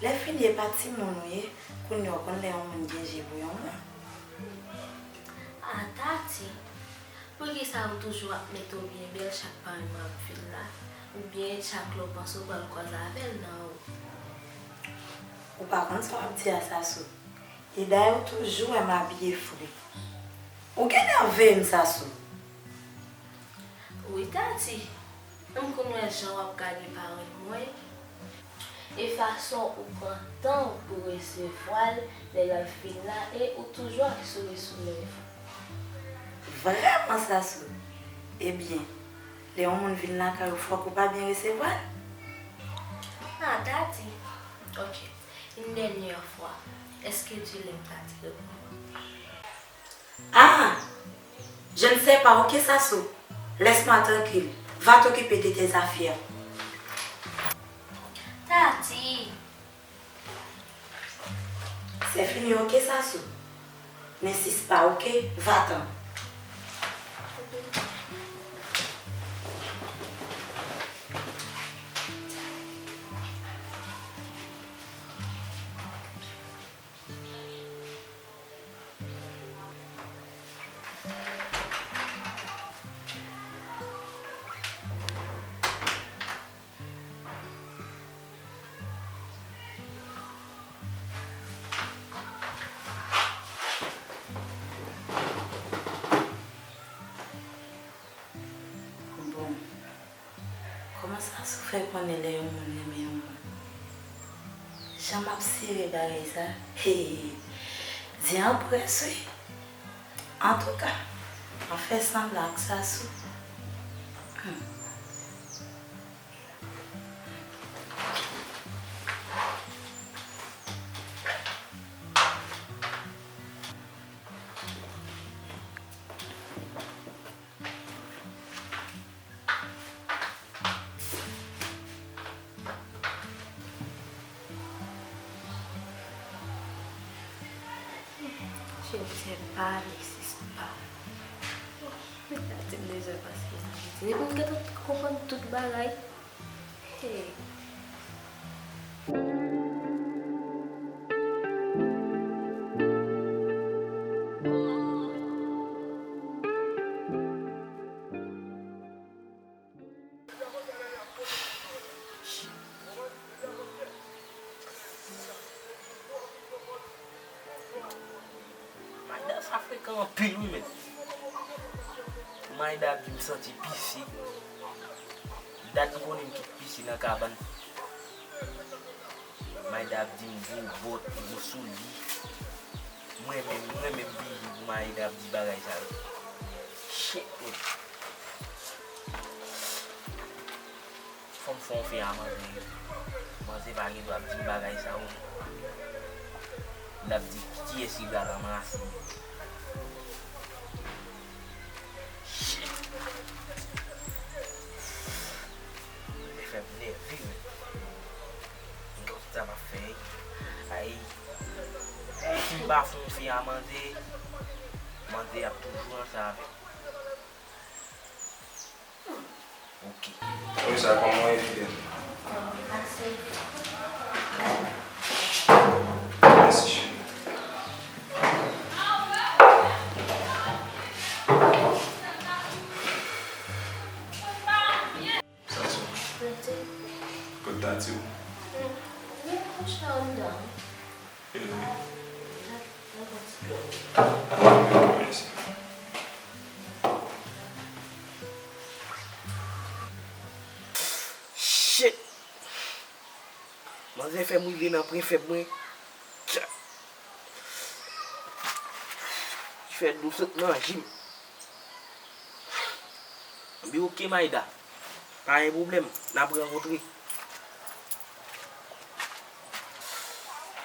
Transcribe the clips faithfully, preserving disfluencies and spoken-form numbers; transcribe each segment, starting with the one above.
Lè fini e pa timoun ou ye, kounye a w konn lè yon moun gen je pou yon moun. A Tati, poukisa ou toujou ap mete w byen bèl chak pari mwen ap vin la? Oubyen chak lè w panse w pral kwaze avè l nan wout? Ou pa konn sa w ap di a, Sasou. E dayè ou toujou wè m abiye fre. Ou genlè veye m, Sasou. Wi, Tati. M konn wè jan w ap gade pari mwen. E fason ou pran tan w pou resevwa l lè l ap vin la, e ou toujou ak souri sou lèv ou. Vrèman, Sasou? Ebyen, lè yon moun vin lakay ou, fòk ou pa byen resevwa l? A, Tati. Ok. Yon dènyè fwa, èske Dilèm Tati reponn ou? Ah! Je ne sais pas, ok, Sasou? Laisse-moi tranquille. Va t'occuper de tes affaires. Tati! C'est fini, ok, Sasou? N'insiste pas, ok? Va-t'en. Bon, kòman Sasou fè konnen lè yon moun renmen yon moun? Jan m ap sere bagay sa, hey, di an près wi. Antouka, m ap fè sanblan ak Sasou. Hmm. Je ne sais pas, n'insiste pas. Mwen ta te bezwen pase nan piti. Epi m gentan konprann tout bagay. Hey. Mayda sa frekan anpil wi menn. Mayda ap di m santi pisi. Dat m konnen m kite pisi nan kabann. Mayda ap di m gwo bòt, gwo soulye. Mwen menm, mwen menm vini pou Mayda ap di bagay sa yo. Shit, man. Fò m fè yon fè a manzè. Manzè pa gen dwa ap di m bagay sa yo. L ap di kiyès ki pral ranmase m. Shit. Li fè m nève, wi. M konn sa m ap fè. Ay. Si m pa fè yon fè a manzè, manzè ap toujou ranse avè m. Ok. Wi, sa kòman w ye, Fidèl? Mèsi, cheri. Sa sou. Kot Tati w? Mwen kouche anndan. E wi. Shit! Manzè fè m rive nan pwen fèb mwen. Tcha! Fè dlo sot nan ji m. Bi oke Mayda. Pa gen pwoblèm, n ap rankontre.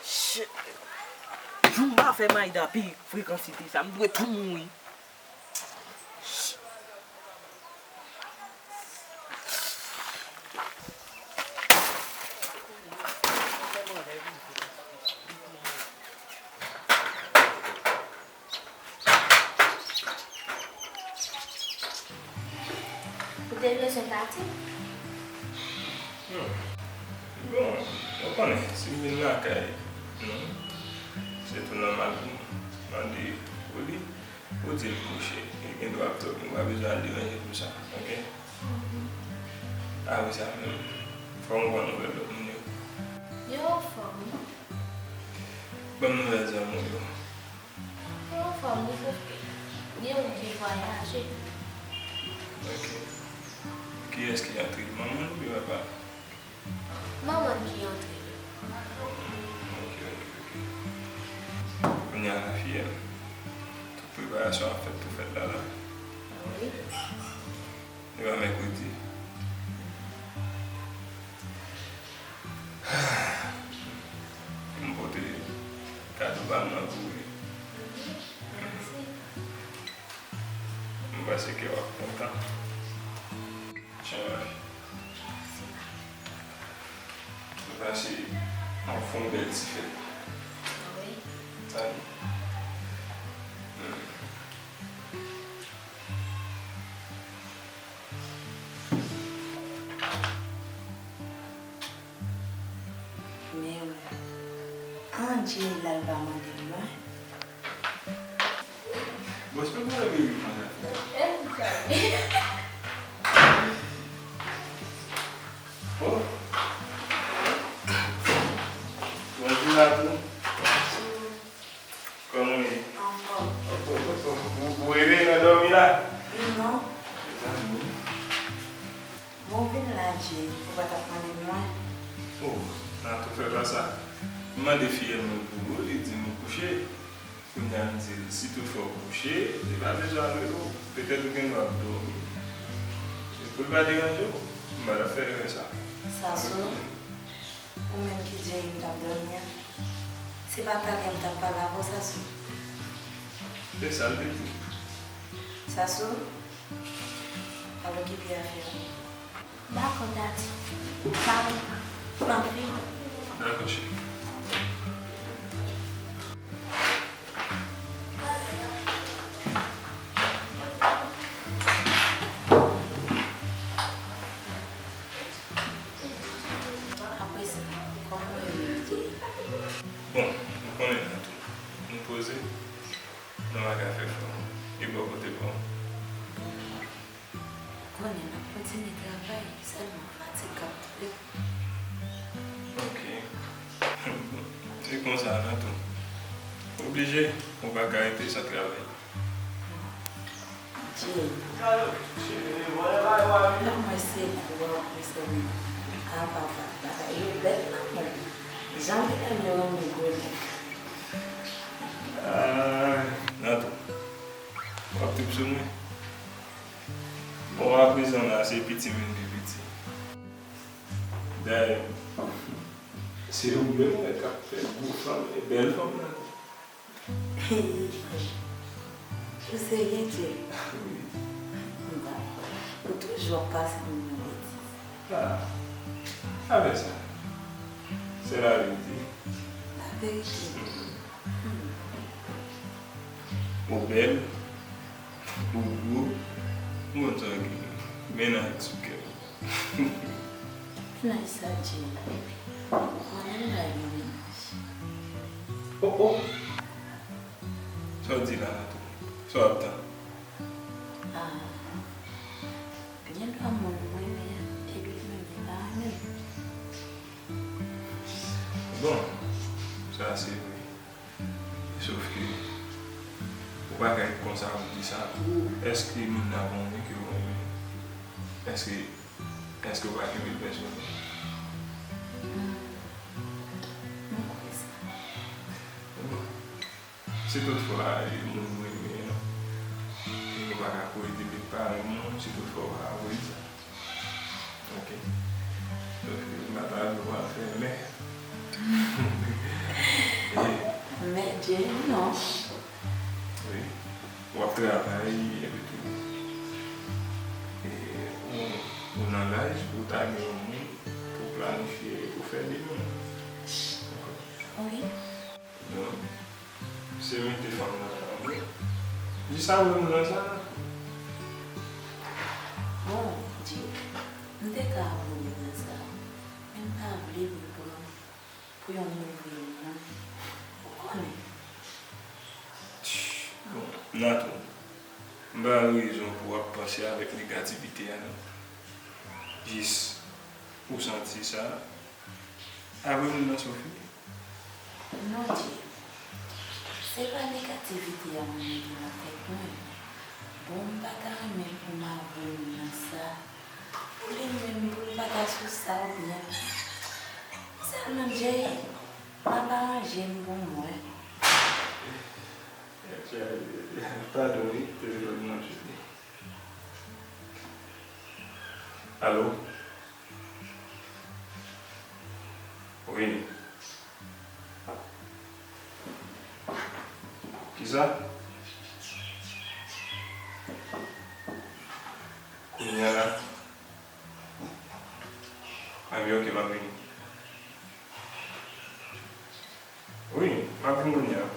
Shit. Jou m pa fè Mayda pi frekansite sa, m dwe tou mouri. Ou te bezwen Tati? Hmm. Bon, ok. Konnen, si m vin lakay nou, se tou nòmal pou m mande pou li, pou di l kouche. Li gen dwa ap dòmi, ou pa bezwen al deranje l pou sa, oke? Apre sa menm, fò m pran nouvèl lòt moun yo. Yo anfòm, wi. Ban m nouvèl zanmi w yo. Yo anfòm, wi, sòf ke gen youn ki vwayaje. Oke. Kiyès ki antre? Manman l oubyen papa l? Manman l ki antre. Oke, oke, oke. Kounye a la, fiyèl. Tout preparasyon ap fèt pou fèt la, la. Wi. Demen mèkredi. M pote kado pa m nan pou ou. Mèsi. M panse ke w ap kontan. Tiens, mwen pase, nou fè yon bèl ti fèt. Wi. Sa ye. Hmm. Men, Angie la, l pa mande m mwen. Bon, se pa mwen ki konn sa. Oh. Bonjou, Natou. Kòman w ye? Anfòm. Ou, ou, ou, ou, ou reveye nan dòmi la? Non. Mezanmi. Bon, vin la, Jay, ou pa t ap mande m mwen? Oh, Natou, fè pa sa. M mande fiyèl mwen pou ou, li di m ou kouche. Kounye a m di l, si toutfwa w kouche, li pa bezwen al rele w. Petèt ou gen dwa ap dòmi. E pou l pa deranje w, m pa t ap fè erè sa. Sasou, ou menm ki di m t ap dòmi an, se pa talè m t ap pale avè w, Sasou. Se sa l te di. Sasou, al okipe afè w. Dakò, daddy. Bye. Anfin. Dakò, cheri. Apre sa, kòman w ye menm, Jay? Bon, ou konnen nan tou. Nou poze, nou pa ka fè fò. E bò kote pa w? Konnen m ap kontinye travay, sèlman fatig k ap touye m. Ok. E konsa, Natou. Oblije, ou pa ka rete san travay. Jay, lè m wè se kou a w ap resève a papa, bagay yo bèl nan men w. Jan w te renmen renmen gwo nèg. Ah, Natou, w ap trip sou mwen? Bon, aprezan la, se piti m vin pi piti. Dayè, se ou menm wè k ap fè gwo fanm e bèl fanm nan. Ou serye, Jay? Wi. M pa kwè. Ou toujou ap pase moun nan betiz. Ah, avè sa, se laverite. Laverite? Mhm. Hmm. Ou bèl, ou gwo, m konn sa w gen. Mennaj sou kè m. Mennaj sa, Jay? Konnen m bay li mennaj. Oh, oh! Sa w di la, Natou? Sa w ap tann? Ah, gen dwa moun m renmen an, epi li menm li pa renmen m. Bon, sa se vre. Sòf ke ou pa ka ret konsa pou di sa tou. Èske moun nan konnen ke ou renmen? Èske, èske ou pa kenbe l pèsonèl? Hmm. M kwè sa. Bon. Si toutfwa, e, moun ou renmen an, e, ou pa ka kouri di li pa renmen w, si toutfwa ou pa ka kouri di sa. Ok. Donk, m pa ta vle w al fè mè. E, mè, Jay, non. Wi. W ap travay, epi tou, e, ou, ou nan laj pou w ta gen yon moun pou w planifye, pou w fè de moun. Wi. Donk, se mete fanm nan men w. Jis sa menm nan sa. Bon, Jay, m te ka abone nan sa, men m pa vle pou l pran m. Yon move moun, ou konnen. Bon, Natou, m pa wè rezon pou w ap panse avèk negativite a, non. Jis ou santi sa. Apre moun nan soufri. Non, Dye. Se pa negativite a mwen mete nan tèt mwen. Bon, m pa ta renmen pou m avwe moun nan sa. Pou li menm, pou l pa ta sou sa oubyen. Sèlman, Dye, m ap aranje m pou mwen. Padon wi, telefòn nan chofe. Alo? Wi. Kisa? Kounye a la? Anben, ok, m ap vini. Wi, m ap vin kounye a.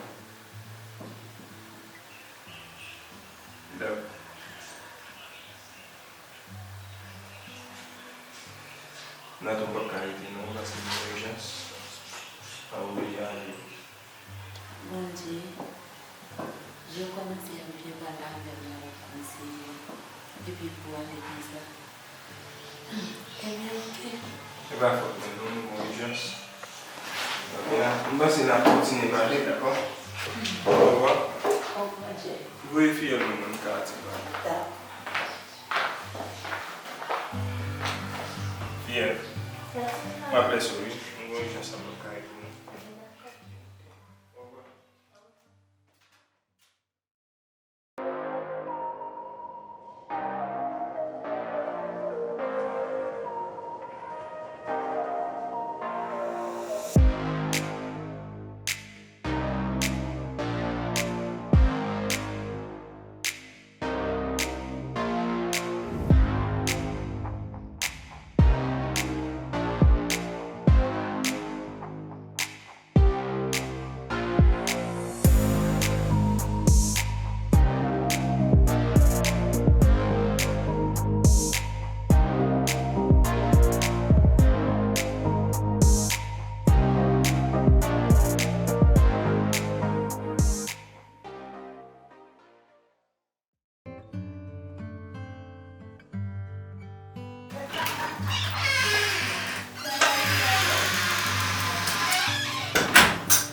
Dakò. Natou, m p ap ka rete non, paske m gen ijans. M oblije ale. Bondye, je kòmanse ap byen pale avè m nan, Senyè, epi pou ale konsa. Ebyen, ok. Se pa fòt mwen non, m gen ijans. Ebyen, m panse n ap kontinye pale, dakò? Orevwa. Orevwa, Jay. Voye fiyèl mwen, mwen, m ka ati pale. Dakò. Fiyèl. Mèsi, papa. M ap lèse w, wi. M gen ijans, m p ap ka rete non. Dakò. Orevwa.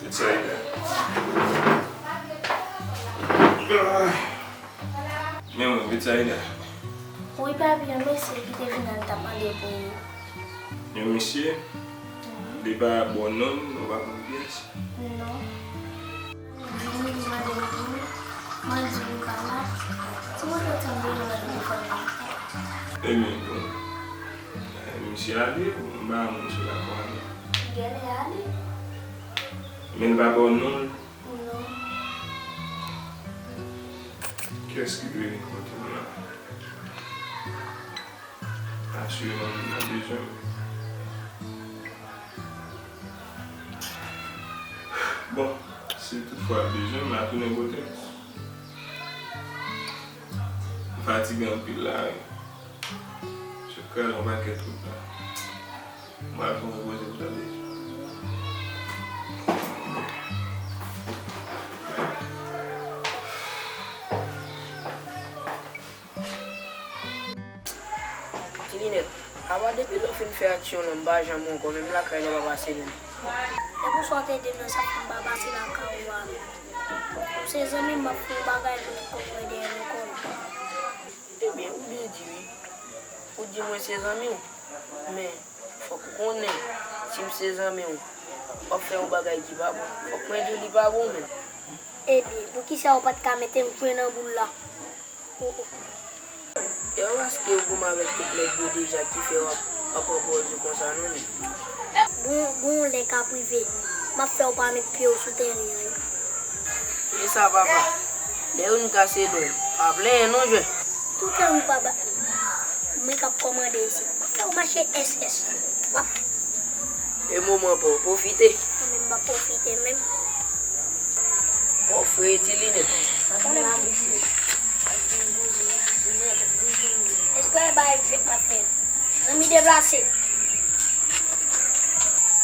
Betsaida. Men mwen, Betsaida. Wi, papi, yon mesye ki te vin la, li t ap mande pou ou. Yon mesye? Mhm. Li pa ba w non l, ou pa konn kiyès? Non. Li di m li mande m pou ou, mwen di w li pa la. Ti mwen kontan m te gen nan telefòn nan. Ebyen, bon. Eh, misye ale, m pa wè moun sou lakò a non. Genlè ale. Men l pa ba w non l? Non. Kiyès ki dwe vin kote m la? Asireman moun nan bezwen m. Bon, si toutfwa l bezwen m, l a tounen kote m. M fatige anpil la, wi. Sot kraze yon pakèt wout la. M pral pran repoze pou tande. Ti Linèt, apa depi lè w fin fè aksyon lan, m pa janm wè w ankò, menm lakay nou pa pase menm. E pou sa w te di m nan, sa fè m pa pase lakay ou a menm. Ou se zanmi m, m ap fè yon bagay pou w konprann dèyè nou kò m. Ebyen, ou byen di wi. Ou di mwen se zanmi w. Men, fòk ou konnen, si m se zanmi w, w ap fè yon bagay ki pa bon, fòk mwen di w li pa bon menm. Ebyen, poukisa ou pa t ka mete m pwen nan boul la? Oh, oh. E pa paske ou goumen avèk tout nèg yo deja ki fè w ap, ap anpoze konsa non, men. Gon, gon lè k ap rive, m ap fè w pa met pye w sou teren an, wi. E sa, papa? Lè youn kase do, pa plenyen non, jwè. Toutan ou pa bat mwen, mwen k ap kòmande isit. M ap fè w mache S S. W ap E moman pa w, pwofite. Mwen menm m pa pwofite menm. Bon, frè Ti Linèt. Èske w bay jwèt m ap fè? Zanmi deplase.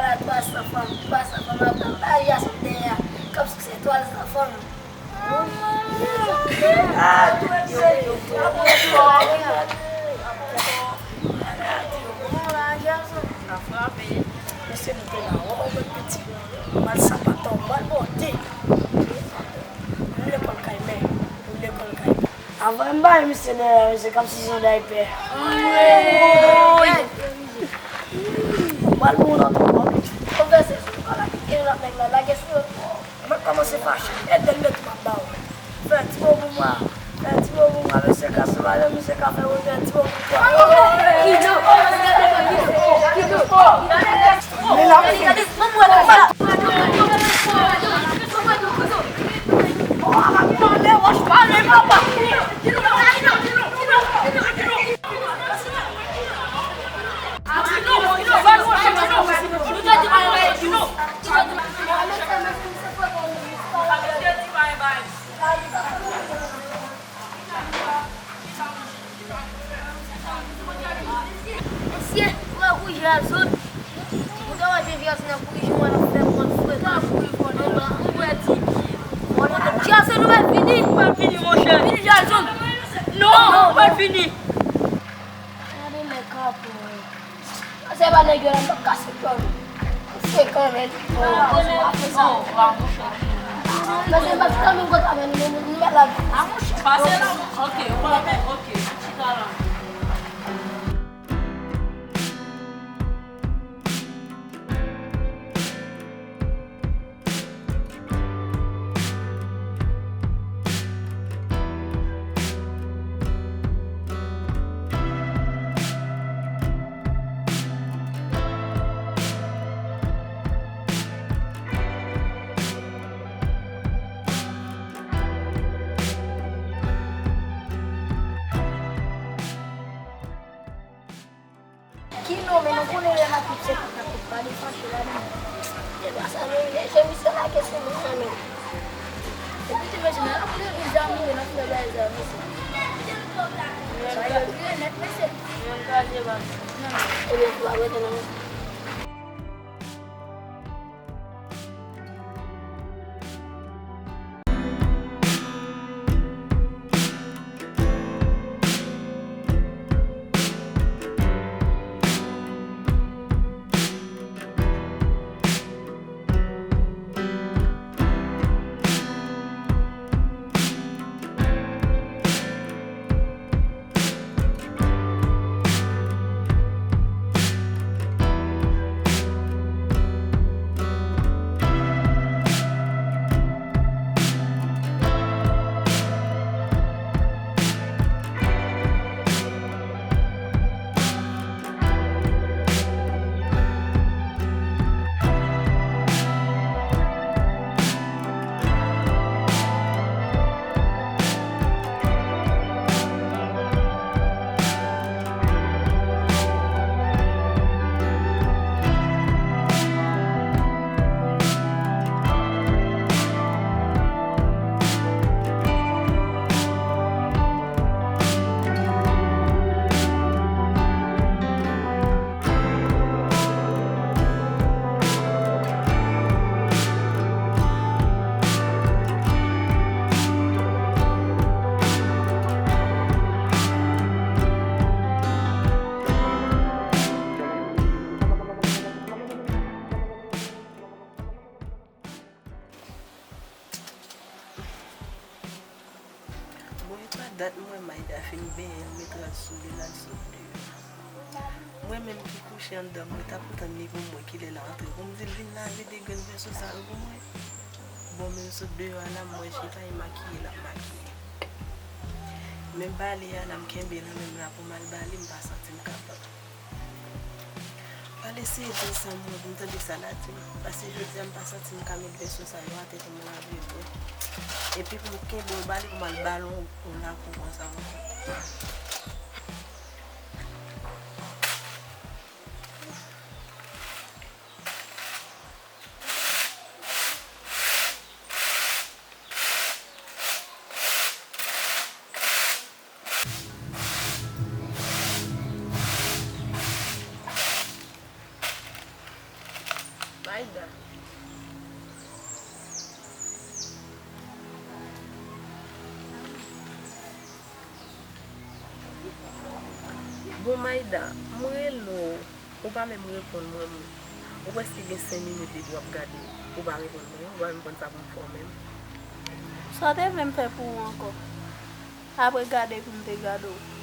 la twa san fanm, twa san fanm ap bay yas dèyè a, k ap souse twa san fanm. Mesye, nou te la, w ap wè piti. Mal sapat, w mal bòde. Nou lekòl kay mè, nou lekòl kay mè. Avan m bay misye dèyè, misye k ap souse yon daypè. Mal bon nan tou, ok. Konvèse sou kò la, kite yon lòt nèg la, lage sou yo. Mwen kòmanse fache. E dènye tou m ap ba w. Fè ti mo pou mwen. Fè ti mo pou mwen, mesye ka sou mwen, mesye ka fè mwen fè ti mo pou mwen. Kido, kido, kido, kido. Men la, Mesye, frè Rouj Jason. Ou ta wè Jean Jason ap kouri, jan l ap fè mòn frè. Ou wè di. Jason, ou pral fini. Ou pral fini, monchè. Vini, Jason. Non, ou pral fini. Gade nèg kapon. Se pa nèg yo la, m ap kase kò l. Se kanmenm. Mesye, m ap kanmenm konsa, men nou, nou, nou mèt la. Pase la. Ok, ou pa, ok. Chita la. Wi, non, men nou konnen lè n ap viv se pou n ap pale fache la, non. E pa sa, men, mesye, misye lage sou mwen, men. Epi, ti mesye, nan ap leve zanmi, men n ap fè bagay sa, mesye. Sa yo vire nèt, mesye. Mwen kraze, bab. Ebyen, pa rete, non. Bon, e pa dat m wè Maïda fin benyen, l met rad sou li, l al sot deyò. Mwen menm ki kouche anndan, mwen t ap tann li pou m wè kilè l antre, pou m di l vin lave de grenn vèso sa yo pou mwen. Bon, men l sot deyò a la, m wè chita e makiye l ap makiye. Men bale a la, m kenbe l nan men m la pou m al bale, m pa santi m kapab. Pral eseye di l sa m wè pou m tande sa l a di m. Paske jodi a m pa santi m ka met vèso sa yo atè pou m lave vre. Epi pou m kenbe w bale pou m al bale w lakou konsa ankò. Maïda. Bon, Maïda, m rele w, ou pa menm reponn mwen, m, ou prèske gen senk minit depi w ap gade, ou pa reponn mwen, ou pa menm konn sa pou m fè w menm. Sa w te vle m fè pou ou ankò? Apre gade pou m te gade w.